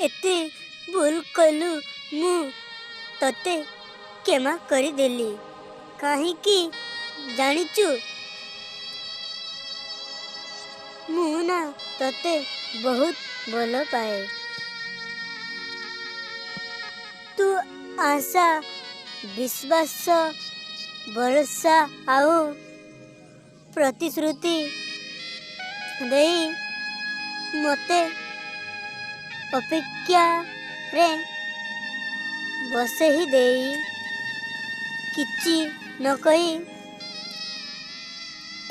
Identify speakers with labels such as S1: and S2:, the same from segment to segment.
S1: ଏତେ ଭୁଲ କଲୁ, ମୁଁ ତତେ କ୍ଷମା କରିଦେଲି। କାହିଁକି ଜାଣିଛୁ? ମୁଁ ନା ତତେ ବହୁତ ଭଲ ପାଏ। ତୁ ଆଶା, ବିଶ୍ୱାସ, ଭରସା ଆଉ ପ୍ରତିଶ୍ରୁତି ଦେଇ ମୋତେ ଅପେକ୍ଷାରେ ବସେଇ ଦେଇ କିଛି ନ କହି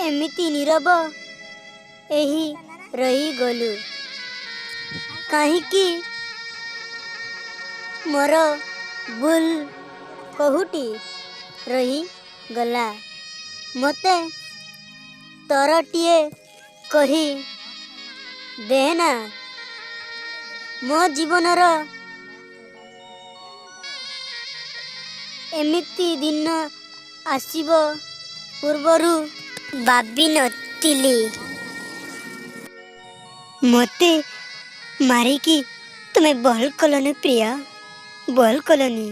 S1: ଏମିତି ନୀରବ ଏହି ରହିଗଲୁ କାହିଁକି? ମୋର ଭୁଲ କୋଉଠି ରହିଗଲା, ମୋତେ ତରଟିଏ କହି ଦେନା। ମୋ ଜୀବନର ଏମିତି ଦିନ ଆସିବ ପୂର୍ବରୁ ଭାବିନଥିଲି। ମୋତେ ମାରିକି ତୁମେ ଭୁଲ କଲନି ପ୍ରିୟା, ଭୁଲ କଲନି।